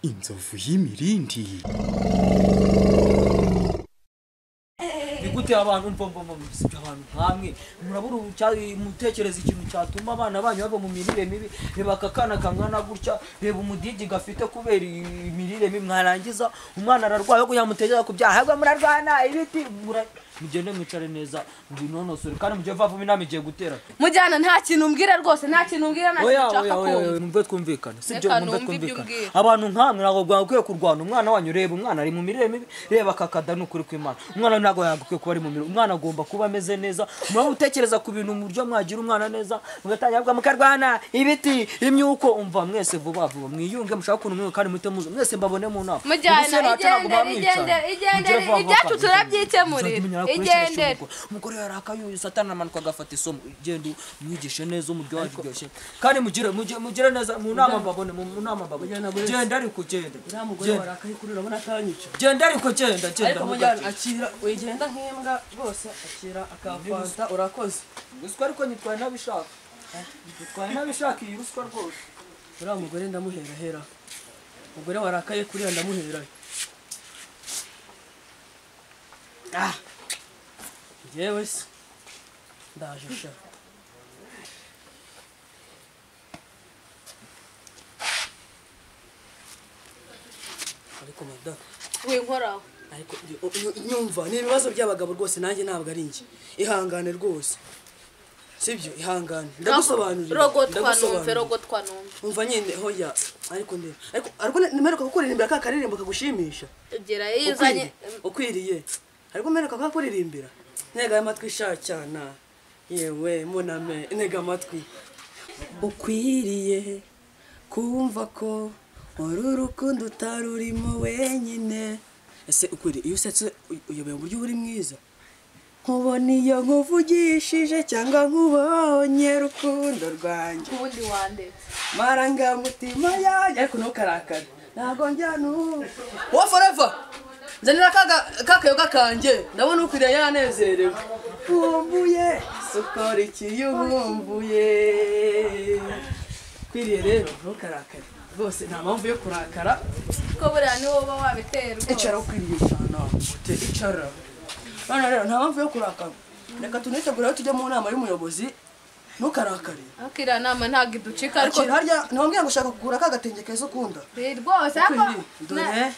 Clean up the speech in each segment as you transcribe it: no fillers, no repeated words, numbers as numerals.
Inzovu y'imirindi. Nigute abantu mva mva abantu nkamwe murabura mutekereza ikintu cyatuma abana banyu bava mu mirire mibi. Reba akakana kangana gutya, reba umudigi gafite kubera imirire mibi, mwarangiza umwana ararwaye aho kugira mutekereza kubyaha ahubwo murarwana ibiti. Mugende mwicare neza mubinonosore kandi mujye vuba vuba, inama igiye gutera. Mujyana nta kintu umbwira rwose, nta kintu umbwira, nta kintu nshaka kumva. Numve twumvikane, sibyo? Numve twumvikane. Abantu nkamwe ntabwo bwakwiye kurwana umwana wanyu. Reba umwana ari mu mirire mibi, reba akakada n'ukuri kw'Imana. Umwana ntabwo yagakwiye kuba ari mu mirire, umwana agomba kuba ameze neza. Muraba utekereza ku bintu mu buryo mwagira umwana neza, mugatangira kuvuga mukarwana ibiti imyuko. Umva mwese vuba vuba mwiyunge, mushaka ukuntu mwe kandi muhite muza mwese mbabone mu nama. Mujyana igendere igendere, ibyacu turabyikemurira. Igendere. Umugore yarakayuye satana amanuka agafata isomo. Igende umwigishe neza umuryo waryoshye kandi mugire mugire neza mu nama mbabone, mu nama mbabone. Genda ariko genda. Uriya mugore warakaye kuri urabona atanyica. Genda ariko genda genda. Ariko mujyana akira wigenda nk'imbwa rwose, akira akafanta urakoze. Ruswa ariko nyitwaye ntabishaka. Nyitwaye ntabishaka iyi ruswa rwose. Uriya mugore ndamuhera hera. Umugore warakaye kuri ndamuhera. Ah. Yewe se ndaje sha. Ariko mada winkoraho. Ariko nyumva ni ibibazo by'abagabo rwose, nanjye ntabwo ari njye. Ihangane rwose, sibyo? Ihangane, ndagusobanurira. Rogotwa numve, rogotwa numve. Umva nyine hoya, ariko ndeba ariko nimeruka kukuririmbira ka karirimbo kagushimisha. Gera yizanye ukwiriye. Ariko mperuka kukuririmbira. Ntega amatwi sha cyana. Yewe muname ntega amatwi. Ukwiriye kumva ko uru rukundo utarurimo wenyine. Ese ukwiriye iyo usetse uyobeye uburyo uri mwiza. Nkubona iyo nkuvugishije cyangwa nkubonye rukundo rwanjye. Ubundi wandetse. Marangamutima yanjye ariko ntukarakare. Ntabwo njya nu. Wo forever. Nzanira kakayoga kanjye ndabona ukwiriye yanezerewe. Nkumbuye sukora ikiyumbuye. Kwiriye rero ntukarakare rwose, nta mpamvu yo kurakara. Ko buriya ni wowe uba wabiteye rwose. Icara ukwiriye cyane, ute icara. Bana rero nta mpamvu yo kurakara. Reka tunitegure tujye mu nama y'umuyobozi. Ntukarakare. Akira nama ntabwo iducika ariko. Akira harya ntiwambwira ngo ushaka kugura ka gatenge keza ukunda. Rwose ariko dore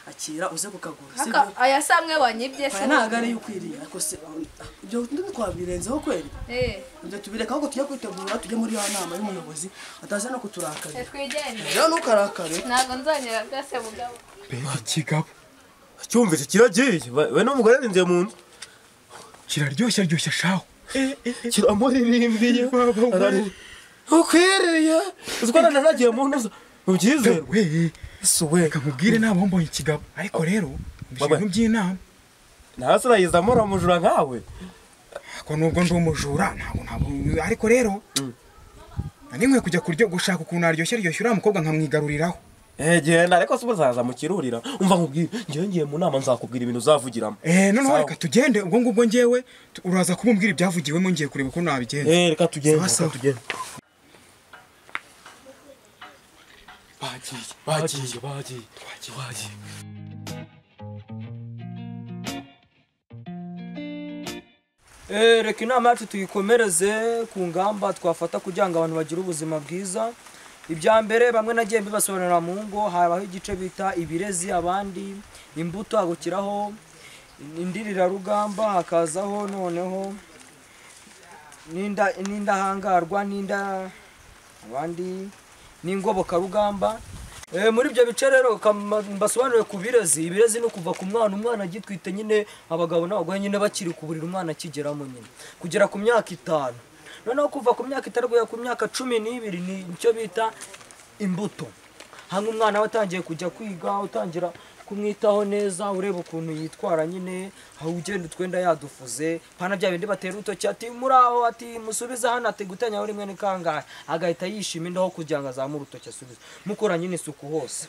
akira uze kukagura, sibyo? Aya samwe wanyibye se ntabwo ari ukwiriye. Ariko se ibyo ntitwabirenzeho kweri? Ibyo tubireka ahubwo tujye kwitegura tujye muri ya nama y'umuyobozi ataza no kuturakara. Twigendere. Rero ntukarakare. Ntabwo nzongera rwose mugabo. Mbega ikigabo cyumvise kiragiye we n'umugore binjiye mu nzu. Kiraryoshya ryoshya shaho. Kiramuririmbiye ukwiriye. Uziko nanagiye mu nzu mu byizerwe. We suwe kamubwire nabo mbonye ikigabo. Ariko rero ibintu by'inama ntasi urayizamura umujura nkawe. Ko nubwo ndi umujura ntabwo ariko rero nari nkwiye kujya kuryo gushaka ukuntu aryoshya ryoshya uriya mukobwa nkamwigaruriraho. Genda ariko se uzaza mu kirurira. Umva nkubwire ngiye ngiye mu nama nzakubwira ibintu uzavugiramo. Noneho reka tugende ubwo ngubwo ngewe uraza kubumbwira ibyavugiwemo ngiye kureba uko nabigenza. Reka tugende, reka tugende. Bagiye bagiye bagiye bagiye. Reka inama yacu tuyikomereze ku ngamba twafata kugira ngo abantu bagire ubuzima bwiza. Ibya mbere bamwe nagiye mbibasobanurira mu ngo, habaho igice bita ibirezi, abandi imbuto, hagukiraho indirira-rugamba, hakazaho noneho n'indahangarwa n'inda abandi n'ingobokarugamba. Muri ibyo bice rero mbasobanuriye ku birezi. Ibirezi no kuva ku mwana, umwana agitwite nyine, abagabo n'abagore nyine bakiri ku buriri umwana akigeramo nyine kugera ku myaka 5. Noneho kuva ku myaka 5 kugera ku myaka 12 ni icyo bita imbuto. Hamwe umwana we atangiye kujya kwiga, utangira kumwitaho neza, ureba ukuntu yitwara nyine, aho ugenda utwenda yadufuze, pana bya bindi batera urutoki ati muraho, ati musubize hano, ati gutanya uri mwene kangahe, agahita yishima indaho kugira ngo azamure urutoki asubize. Mukora nyine isuku hose.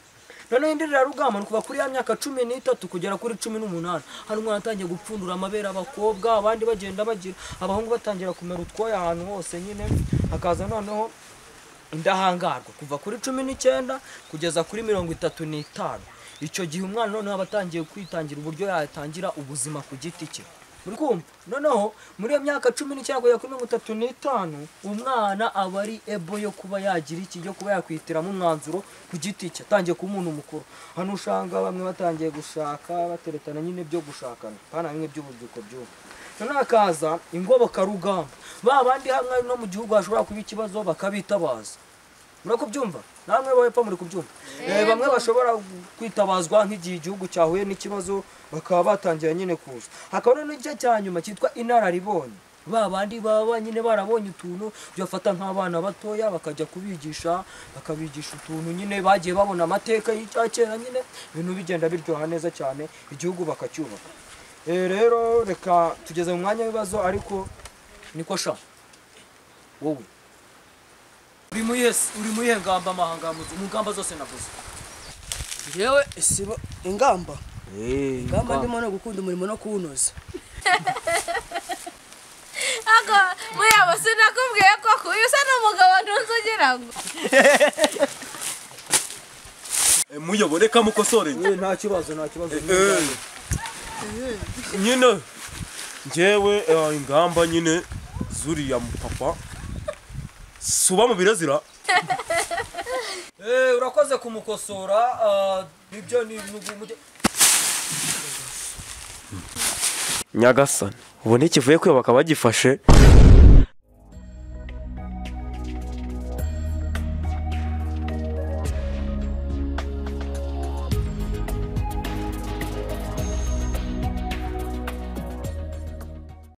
Noneho indirira-rugamba ni kuva kuri ya myaka 13 kugera kuri 18. Hano umwana atangiye gupfundura amabere, abakobwa abandi bagenda bagira, abahungu batangira kumera utwoya ahantu hose nyine, hakaza noneho Indahangarwa kuva kuri 19 kugeza kuri 35. Icyo gihe umwana noneho aba atangiye kwitangira uburyo yatangira ubuzima ku giti cye. Muri kumva? Noneho muri iyo myaka 19 kugera kuri 35 umwana aba ari ebo yo kuba yagira iki, yo kuba yakwihitiramo umwanzuro ku giti cye, atangiye kuba umuntu mukuru. Hano usanga bamwe batangiye gushaka, bateretana nyine byo gushakana, pana bimwe by'urubyiruko by'ubu. Noneho hakaza ingobokarugamba, ba bandi hamwe no mu gihugu hashobora kuba ikibazo bakabitabaza. Muri kubyumva? Namwe bo hepfo muri kubyumva? Bamwe bashobora kwitabazwa nk'igihe igihugu cyahuye n'ikibazo bakaba batangira nyine kuza. Hakaba n'igice cya nyuma cyitwa inararibonye. Ba bandi baba nyine barabonye utuntu byafata nk'abana batoya bakajya kubigisha, bakabigisha utuntu nyine bagiye babona amateka y'icyakera nyine, ibintu bigenda biryoha neza cyane, igihugu bakacyubaka. Rero reka tugeze mu mwanya w'ibibazo, ariko niko sha wowe uri muyihe ngamba amahanga mu ngamba zose navuze? Yewe sibo ingamba. Ingamba ndimo no gukunda umurimo no kuwunoza. Ako muyabo sinakubwiye koko uyu usa n'umugabo ntunze ugira ngo Muyobo reka mukosore. Nta kibazo, nta kibazo. Nyine njyewe ingamba nyine zuriya mupapa suba mu birezira. Urakoze kumukosora, ibyo ni Nyagasani. Ubu ntikivuye kwiba bakaba bagifashe.